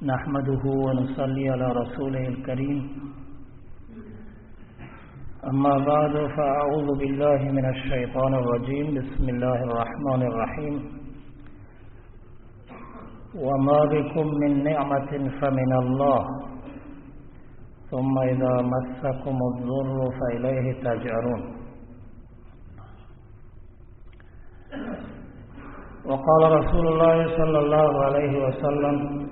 نحمده ونصلي على رسوله الكريم. أما بعد، فأعوذ بالله من الشيطان الرجيم. بسم الله الرحمن الرحيم. وما بكم من نعمة فمن الله، ثم إذا مسكم الضر فإليه تجأرون. وقال رسول الله صلى الله عليه وسلم: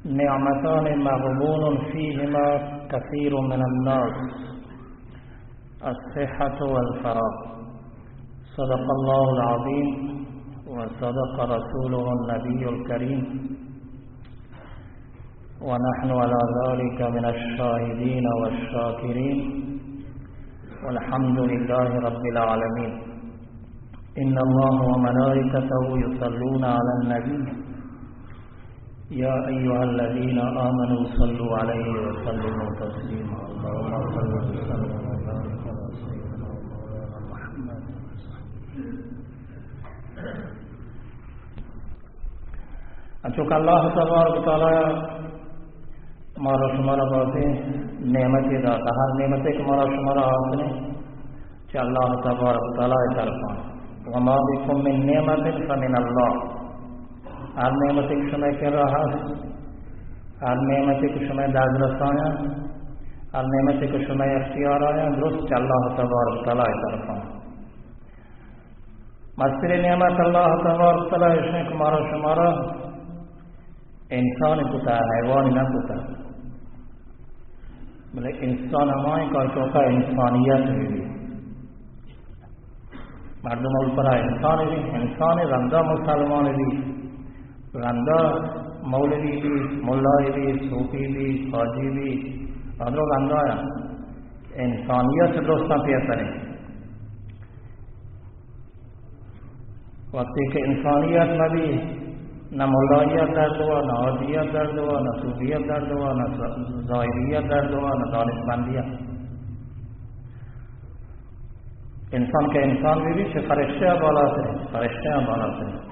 نعمتان مغبون فيهما كثير من الناس، الصحة والفراغ. صدق الله العظيم وصدق رسوله النبي الكريم، ونحن على ذلك من الشاهدين والشاكرين، والحمد لله رب العالمين. إن الله وملائكته يصلون على النبي، يا أيها الذين آمنوا صلوا عليه وسلموا تسليما. اللهم صل وسلم وبارك على سيدنا ومولانا محمد. انچو کہ اللہ تبارک و تعالی مارا شمارا بازیں نعمتے داتا، ہر نعمتے کہ مارا شمارا حاصل ایں، چہ اللہ تبارک و تعالی طرفا۔ وما بكم من نعمة فمن الله۔ ہر نعمتے کہ شمئے کرا ہست، ہر نعمتے کہ شمئے دزرسا ایں، ہر نعمتے کہ شمئے اختیارا ایں، درست چہ اللہ تبارک و تعالی طرفا۔ مستریں نعمت اللہ تبارک و تعالی ایش ایں کہ مارا شمارا انسان کتا، حیوان نہ کتا۔ بلے انسان ہمائیں کہ آئی توکا انسانیت بی۔ مردم اول پدا انسان بی، انسان رندا مسلمان بی، رندا مولوی بی، ملا بی، صوفی بی، حاجی بی، آدرو رندا انسانیت درستاں پیسریں۔ وقتی کہ انسانیت نبی، نہ ملائیت درد وا، نہ حاجیت درد وا، نہ صوفیت درد وا، نہ ز-، زاہدیت درد وا، نہ دانشمندیت۔ انسان کہ انسان بی، بی چہ فرشتہ بالاتر، فرشتہ بالاتر۔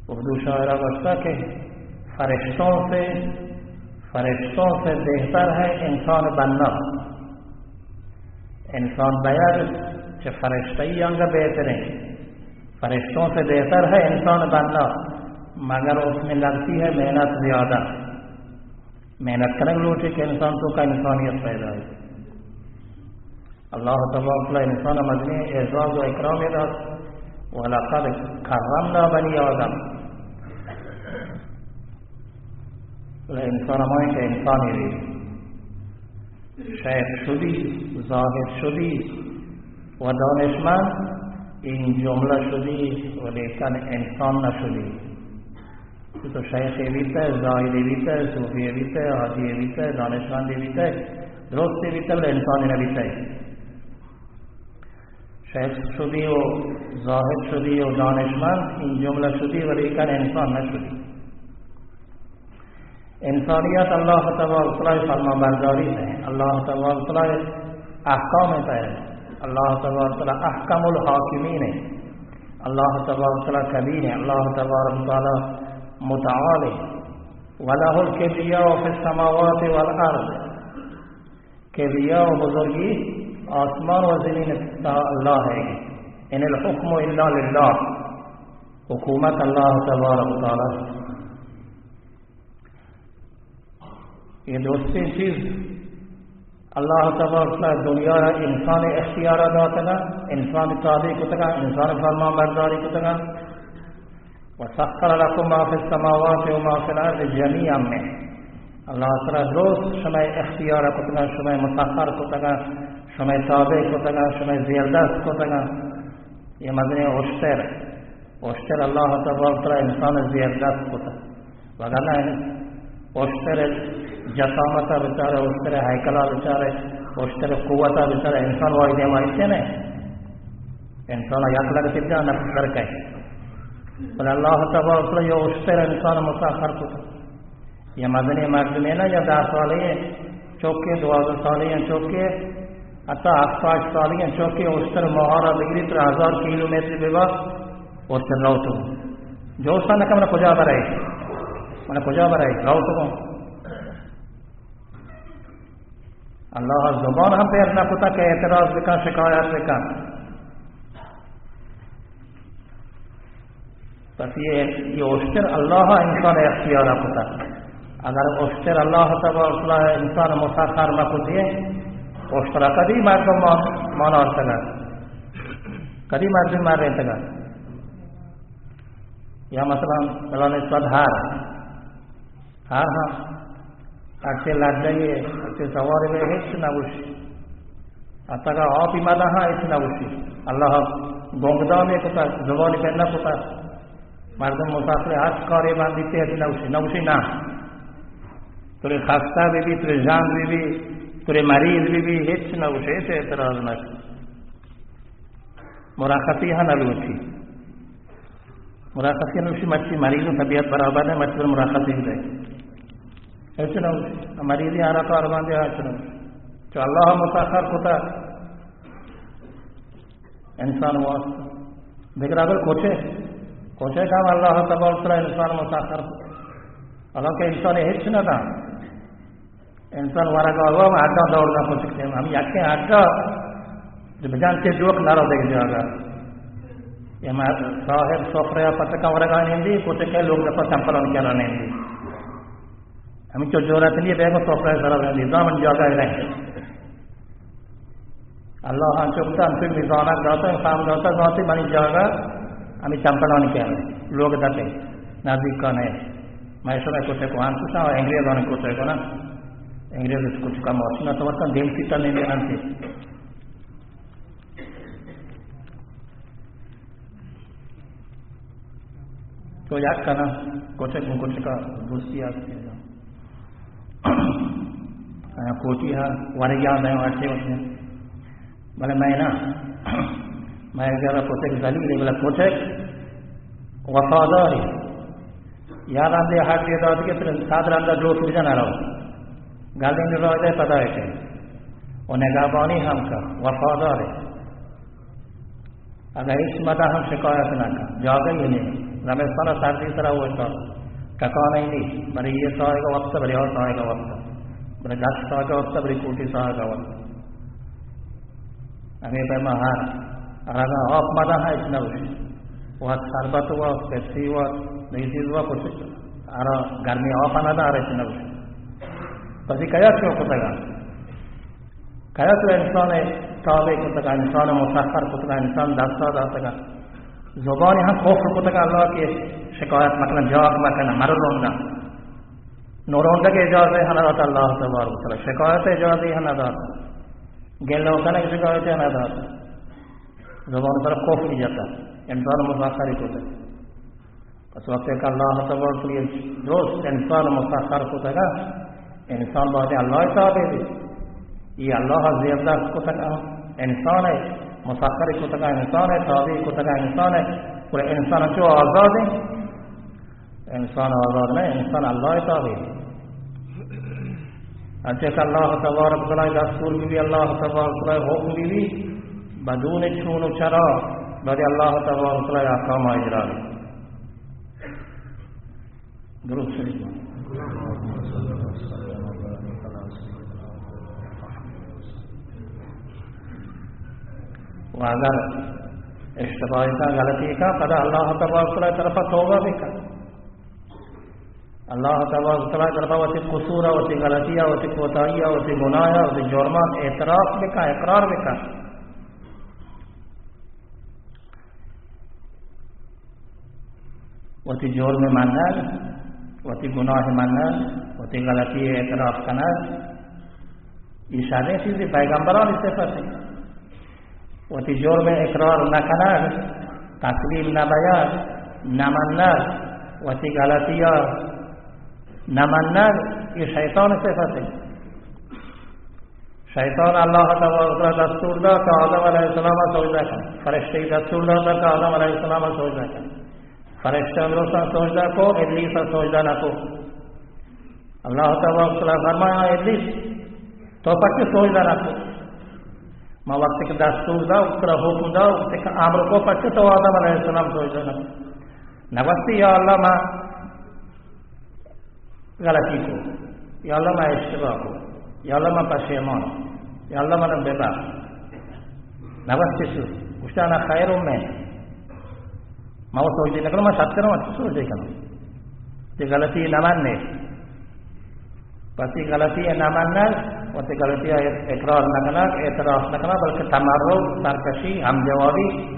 اردو شاعرہ گوشتا کہ فرشتوں سے، فرشتوں سے بہتر ہے انسان بننا۔ انسان بیگ چہ فرشتہی انگا بہتریں۔ فرشتوں سے بہتر ہے انسان بننا، مگر اس میں لگتی ہے محنت زیادہ۔ محنت کنگ لوٹی کہ انسان توکا انسانیت پیدا بی۔ اللہ تبارک و تعالی انسان مزنیں اعزاز و اکرام دات، ولقد کرمنا بنی آدم۔ بلے انسان ہمائیں کہ انسان بی۔ شیخ شدی، زاہد شدی و دانشمند، این جملہ شدی، ولیکن انسان نہ شدی۔ تو شیخے بیتہ، زاہدے بیتہ، صوفیے بیتہ، حاجیے بیتہ، دانشمندے بیتہ، درستے بیتہ، بلے انسانے نہ بیتہ۔ شیخ شدی و زاہد شدی و دانشمند، این جملہ شدی، ولیکن انسان نہ شدی۔ انسانیت اللہ تبارک و تعالی فرمان برداری ہے، اللہ تبارک و تعالی احکام ہے، اللہ تبارک و تعالی احکم الحاکمین ہے، اللہ تبارک و تعالی کبیر ہے، اللہ تبارک و تعالی متعال ہے۔ وله الكبرياء في السماوات والأرض۔ کبریا و بزرگی آسمان و زمین تہا اللہ ہے۔ ان الحكم إلا لله۔ حکومت اللہ تبارک و تعالی۔ یہ درستیں چیز اللہ تبارک و تعالی دنیا را انسان اختیار داتگا، انسان تابع کتگا، انسان فرمان برداری کتگا۔ وسخر لكم ما في السماوات وما في الأرض جميعا منه۔ اللہ تعالی درست شمئے اختیار کتگا، شمئے مسخر کتگا، شمئے تابع کتگا، شمئے زیردست کتگا۔ یہ مزنیں اشتر، اشتر اللہ تبارک و تعالی انسان زیردست کتگ۔ وگرنہ اشتر جسامت بچارے، اشتر ہیکل بچارے، اشتر قوت بچارے، انسان واجہ دیما ایتے نے۔ انسان یک لگ تجا نہ درکے۔ بلے اللہ تبارک و تعالی یہ اشتر انسان مسخر کتگ۔ یہ مزنیں مردمے نہ، یا دہ سالے چوکے، دوازدہ سالے چوکے، حتی ہفت ہشت سالے چوکے، اشتر ماہارا بگری تر ہزار کیلومتر ببا، اشتر روتو۔ جو سن کم نہ کجا برے۔ من کجا برای؟ رو تو گوں۔ اللہ زبان ہم پر نہ کتا کہ اعتراض بکن، شکایت بکن۔ پس یہ، یہ اشتر اللہ انسان اختیار کتا۔ اگر اشتر اللہ تبارک و تعالی انسان مسخر نہ کتی، اشتر کدی مردم ما-، مانارتگا، کدی مردم مارینتگا۔ یا مثلاً فلان صد ہار، ہر ہاں، ہرچے لڈے، ہرچے سوار بے، ہچ نہ گوشی۔ اتگا آپی مدہ ہاں ہچ نہ گوشی۔ اللہ گنگدامے کتا، زبانی پر نہ کتا۔ مردم مسافر ہر کارے باندی تے ہچ نہ گوشی، نہ گوشی نہ۔ ترے خستہ بی بی، ترے جان بی بی، ترے مریض بی بی، ہچ نہ گوشی، ہچ اعتراض نہ۔ مرخصی ہاں نہ لوٹی۔ مرخصی نوشی، مرچی مریض و طبیعت برابر نہ، مرچی پر مرخصی دے۔ ایسے نہ ہوتی۔ مریضی آرا کار باندے آ چنو۔ تو اللہ مسخر کتا انسان واسطہ۔ دیگر اگر کوچے، کوچے کام اللہ تبارک و تعالی انسان مسخر کتا۔ حالانکہ انسان ہچ نہ دا۔ انسان ورگا ہوا، ہم اڈا دور نہ پچکتے، ہم یکے اڈا جو بجان تے جوک نہ رو دیکھ جاگا۔ یہ ہم صاحب سفرہ پتکا ورگا نندی، کچھ کے لوگ دفعہ چمپلان کرا نندی۔ ہمیں چو جورت نہیں، بیگو سفرہ سرا نندی، دامن جاگا رہے۔ اللہ ہم چکتا، ہم چک میزانک داتا، انسان داتا، ذاتی منی جاگا، ہمیں چمپلان کرا، لوگ دفعہ نزدیک کا نہیں۔ میں شما کچھ کو ہم کچھ انگریزان کچھ کو نا۔ انگریز کچھ کا ماشین تو ورتن دیم سیٹا نہیں دینا تھی۔ تو یاد کرنا، کچھ کو کچھ کا دوستی آتی ہے۔ آیا کوٹی ہے، ورگی آدھے ہیں، اچھے ہوتے ہیں۔ بلے میں نا، میں ذرا کچھ ذلیل ہے، بلے کچھ وفادار ہے۔ یاد آندے ہر چیز داد کے پھر سات رنگا جو ٹوٹ جانا رہو۔ گالیں راہ دے پتا ہے کہ وہ نگہبانی ہم کا وفادار ہے۔ اگر اس مدہ ہم شکایت نہ کا، جاگہ ہی نہیں۔ زمستان سردی سرا ہوتا، ٹکانا ہی نہیں۔ بلے یہ ساہے کا وقت، بلے اور ساہے کا وقت، بلے دشت ساہے کا وقت، بلے کوٹی ساہے کا وقت۔ ہمیں پہ مہار، اگر آپ مدہ ہے، اتنا ہوش۔ وہ شربت ہوا، پیپسی ہوا، نئی چیز ہوا، کچھ ارا گرمی آپ نہ دار، اتنا ہوش۔ پسی کیا کیوں کتگا؟ کیا تو انسان تابع کتگا، انسان مسخر کتگا، انسان دستا داتگا۔ زبانی ہم کفر کتگا، اللہ کے شکایت مکنہ، جاک مکنہ، مرو روندا۔ نو روندا کے اجازت ہم نہ داتا اللہ تبارک و تعالی، شکایت اجازت ہم نہ داتا۔ گلو کنگ شکایت ہم نہ داتا۔ زبان پر کفر جاتا، انسان مسخر کتگا۔ پس وقتی کہ اللہ تبارک و تعالی درست انسان مسخر کتگا، انسان باید اللہ تابع بی۔ یہ اللہ زیر دست کتگا انسان ہے، مسخر کتگا انسان ہے، تابع کتگا انسان ہے۔ اور انسان چو آزاد ہے؟ انسان آزاد نہ، انسان اللہ تابع ہے۔ انچہ کہ اللہ تبارک و تعالی دستور بی بی، اللہ تبارک و تعالی حکم بی بی، بدون چون و چرا، بلے اللہ تبارک و تعالی احکام اجرا بی۔ درود شریف۔ و اگر اشتباہی کا، غلطی کا، پدا اللہ تبارک و تعالی طرف توبہ بکن۔ اللہ تبارک و تعالی طرفا وتی قصور، وتی غلطی، وتی کوتاہی، وتی گناہ، وتی جرمان اعتراف بکن، اقرار بکن۔ وتی جرم منگ، وتی گناہ منگ، وتی غلطی اعتراف کنگ، یہ شریں چیزی پیغمبرانی صفت ہے۔ وتی جرم اقرار نہ کنگ، تسلیم نہ بیگ، نہ منگ، وتی غلطی نہ منگ، یہ شیطان صفت ہے۔ شیطان اللہ تبارک و تعالی دستور دا کہ آدم علیہ السلام سجدہ کن۔ فرشتے دستور دا کہ آدم علیہ السلام سجدہ کن۔ فرشتے درستاں سجدہ کو، ابلیس سجدہ نہ کو۔ اللہ تبارک و تعالی فرمایا، ابلیس، تو پچے سجدہ نہ کو؟ ما وقتی کہ دستور دا، اترا حکم دا، وقتی کہ امر کو، پچے تو آدم علیہ السلام سجدہ نہ کو؟ نہ وقتی یا اللہ ما غلطی کو، یا اللہ من اشتباہ کو، یا اللہ من پشیمان، یا اللہ من ببخش۔ نبس چشو، گوشتا انا خیر من۔ ما وہ سوچ نہ کرو، ما شرط کرو، ما سوچ کنو۔ تی غلطی نہ ماننے۔ پسی غلطی نہ ماننا، وتی غلطی اقرار نہ کرنا، اعتراف نہ کرنا، بلکہ تمرد، سرکشی، ہم جوابی،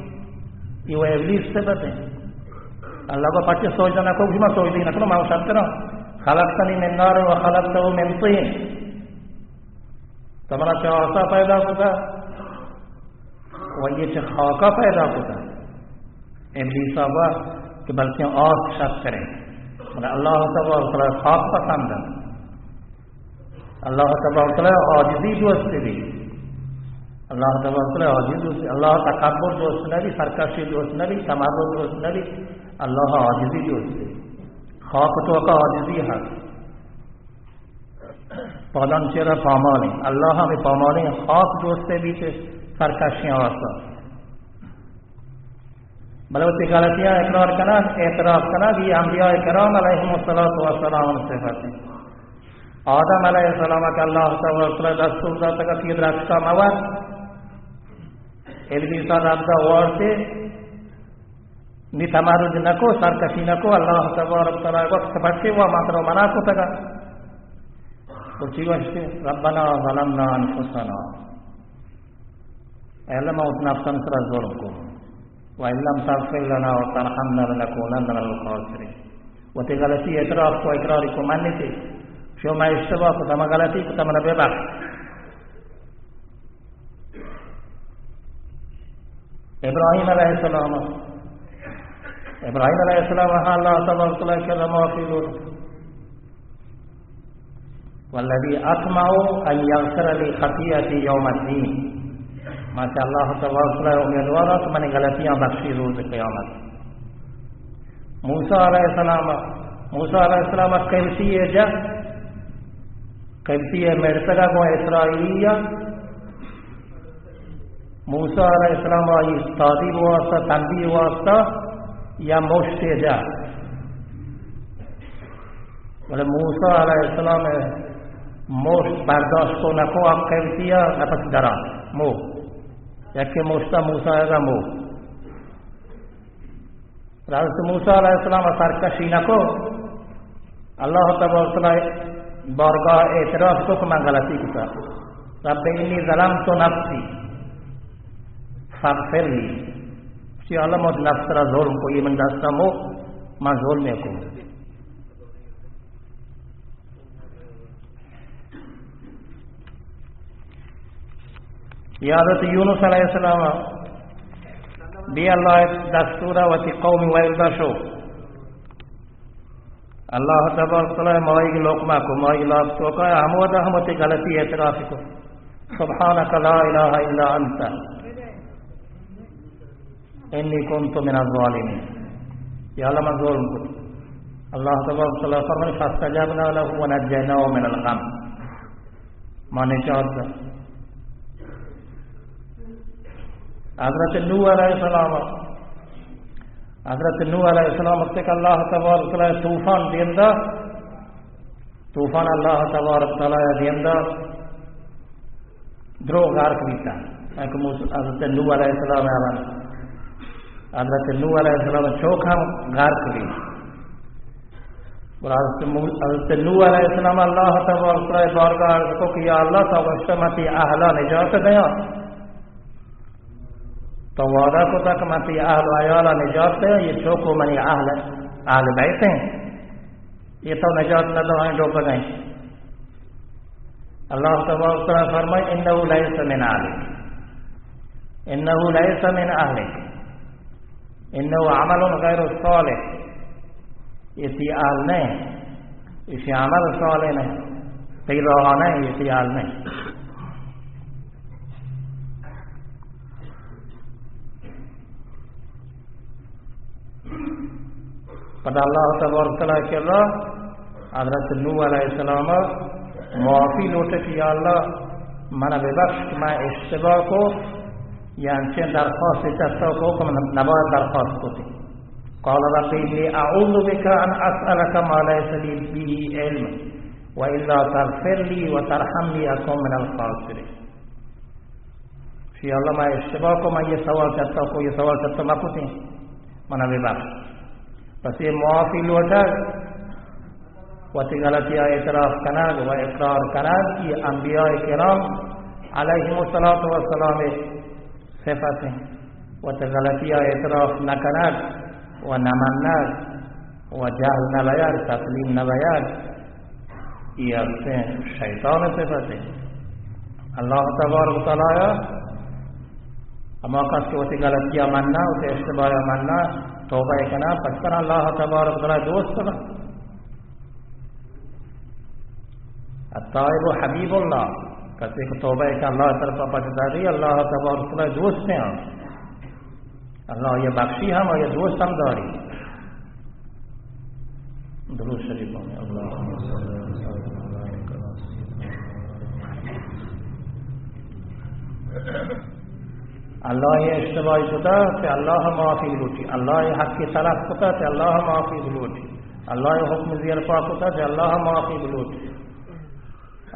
یہ وہ ابلیس صفت ہے۔ اللہ کو پچے سوچ نہ کو، ما سوچ نہ کرو، ما شرط کرو۔ خلقتنی من نار و خلقته من طین۔ تو منا چہ آسا پیدا کتا و یہ چہ خاکا پیدا کتا۔ ابلیس آبا کہ بلکہ آس شرط کریں، مگر اللہ تبارک و تعالی خاک پسند ہے۔ اللہ تبارک و تعالی عاجزی دوست بھی۔ اللہ تبارک و تعالی عاجزی دوست، اللہ تکبر دوست نبی، سرکشی دوست نبی، تمرد دوست نبی، اللہ عاجزی دوست بھی۔ خاک تو کا عاجزی ہے۔ پادان چرا پامالیں، اللہ ہمیں پامالیں، خاک دوست بھی کہ سرکشی آسا۔ بلے وتی غلطیاں اقرار کنگ، اعتراف کنگ، یہ انبیاء کرام علیہم الصلوۃ والسلام صفت ہے۔ آدم علیہ السلام کہ اللہ تبارک و تعالی دستور داتا کہ درختا مور، ابلیسا رد وارتے، نی تمرد نکو، سرکشی نکو، اللہ تبارک و تعالی وقت بچے و مطلب منع کو تگا۔ تو چی وشتے؟ ربنا ظلمنا انفسنا۔ اے اللہ، ما وت نفسم سرا ظلم کو۔ وَإِن لَّمْ تَغْفِرْ لَنَا وَتَرْحَمْنَا لَنَكُونَنَّ مِنَ الْخَاسِرِينَ۔ وتی غلطی اعتراف کو، اقرار کو، منّی تے۔ شو ما اشتباہ کو، تما غلطی کو، تمنا ببخش۔ ابراہیم علیہ السلام، ابراہیم علیہ السلام ہاں اللہ تبارک و تعالی کرا معافی لوٹ۔ والذی اطمع ان یغفر لی خطیئتی یوم الدین، ما چہ اللہ تبارک و تعالی امیدوارا کہ منی غلطیاں بخشی روز قیامت۔ موسی علیہ السلام، موسی علیہ السلام قبطی جا، قبطی مڑتگا گوں اسرائیلی، موسی علیہ السلام آئی تادیب واسطہ، تنبیہ واسطہ یا مشتے جا۔ بلے موسی علیہ السلام مشت برداشت کو نکو، آ قبطی نفس درا مو، یکے مشتا موسی را مو۔ حضرت موسی علیہ السلام سرکشی نکو، اللہ تبارک و تعالی بارگاہ اعتراف کو کہ من غلطی کتا، رب انی ظلمت نفسی فاغفر لی، چی اللہ، من نفس را ظلم کو، یہ من دستا مو، من ظلم کو۔ یا حضرت یونس علیہ السلام بھی اللہ دستورا وتی قوم ویلدا شو۔ اللہ تبارک و تعالی مائی لقمہ کو، مائی لاپ تو کا، ہمودا ہم وتی غلطی اعتراف کو۔ سبحانک لا الہ الا انت۔ انی کنت من الظالمین۔ یا اللہ، من ظلم کو۔ اللہ تبارک و تعالی فرمائے، فاستجبنا له ونجیناه من الغم۔ ما نجات دا۔ حضرت نوح علیہ السلام، حضرت نوح علیہ السلام وقت کہ اللہ تبارک و تعالی طوفان دیم دا، طوفان اللہ تبارک و تعالی دیم دا، درو غرق بیتا۔ ایک موس-، حضرت نوح علیہ السلام آوان۔ حضرت نوح علیہ السلام چوک ہم غرق بی۔ اور حضرت مو-، حضرت نوح علیہ السلام اللہ تبارک و تعالی بارگاہ عرض کو کہ یا اللہ، تو گوشتا من تی اہلا نجات دیا۔ تو وعدہ کتا کہ من تی اہل و عیالا نجات دیا، یہ چوکو منی اہل، اہل بیت ہیں۔ یہ تو نجات نہ دو، ہیں ڈوب گئے۔ اللہ تبارک و تعالی فرمائے، انه لیس من اہلک، انه لیس من اہلک، انه عمل غیر صالح۔ یہ تی اہل نہیں، اسی عمل صالح نہیں، تی راہ نہیں، یہ تی اہل نہیں۔ پدا اللہ تبارک و تعالی کرا حضرت نوح علیہ السلام معافی لوٹے کہ یا اللہ، منا ببخش کہ من اشتباہ کو، یا انچیں درخواست چہ تو کو کہ من نباید درخواست کو تھی۔ قال رب إني أعوذ بك أن أسألك ما ليس لي به علم وإلا تغفر لي وترحمني أكن من الخاسرين. شی اللہ، ما اشتباہ کو، ما یہ سوال چہ تو کو، یہ سوال چہ تو مکتیں، منا ببخش. پس یہ معافی لوٹگ، وتی غلطی ءَ اعتراف کنگ و اقرار کنگ، یہ انبیاء کرام علیہم الصلوۃ والسلام صفت ایں. وتی غلطی ءَ اعتراف نہ کنگ و نہ منگ و جہل نہ بیگ، تسلیم نہ بیگ، یہ ہستیں شیطان صفت ایں. اللہ تبارک و تعالی ہما کس کہ وتی غلطی ءَ مننا، وتی اشتباہ ءَ مننا، توبہ کنا، پس پر اللہ تبارک و تعالی دوست بنا. التائب حبیب اللہ، کسی کہ توبہ کہ اللہ طرف پچ داری، اللہ تبارک و تعالی دوست ہیں. اللہ یہ بخشی ہم اور یہ دوست ہم داری. درود شریف میں اللہ. اللہ یہ اشتباہ کتا کہ اللہ معافی لوٹی، اللہ یہ حق کی تلف کتا کہ اللہ معافی لوٹی، اللہ یہ حکم زیر پا کتا کہ اللہ معافی لوٹی.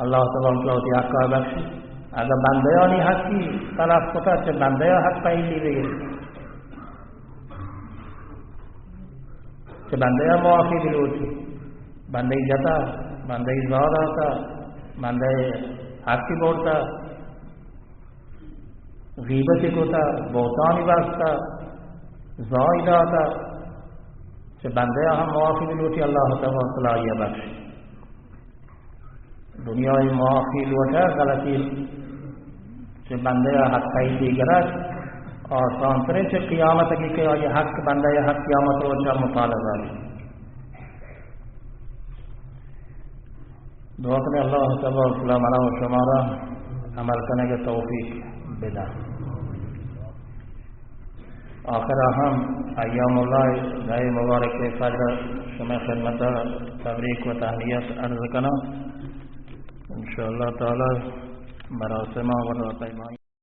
اللہ تبارک و تعالی وتی حق ءَ بخشی. اگر بندیانی حقی تلف کتا، چہ بندیا حق پہلی بگیر، چہ بندیا معافی بلوٹی. بندی جتا، بندی زا داتا، بندی حقی برتا، غیبتی کتا، بہتانی بستا، زای داتا، چہ بندیا ہم معافی بلوٹی، اللہ تبارک و تعالی بخشی. دنیای معافی لوٹگ، غلطی چہ بندے ءَ حق ءَ دیگر ات، آسان تریں چہ قیامت کی کہ آئی حق بندے ءَ حق قیامت روچ ءَ مطالبہ بی. دعا کنیں اللہ تبارک و تعالی منا و شمارا عمل کنگ ءِ توفیق بدا. آخر ءَ ہم ایام اللہ دہ مبارک فجر شمئے خدمت ءَ تبریک و تہنیت عرض کناں. انشاءاللہ تعالی مراسم ءَ ورا پیمائی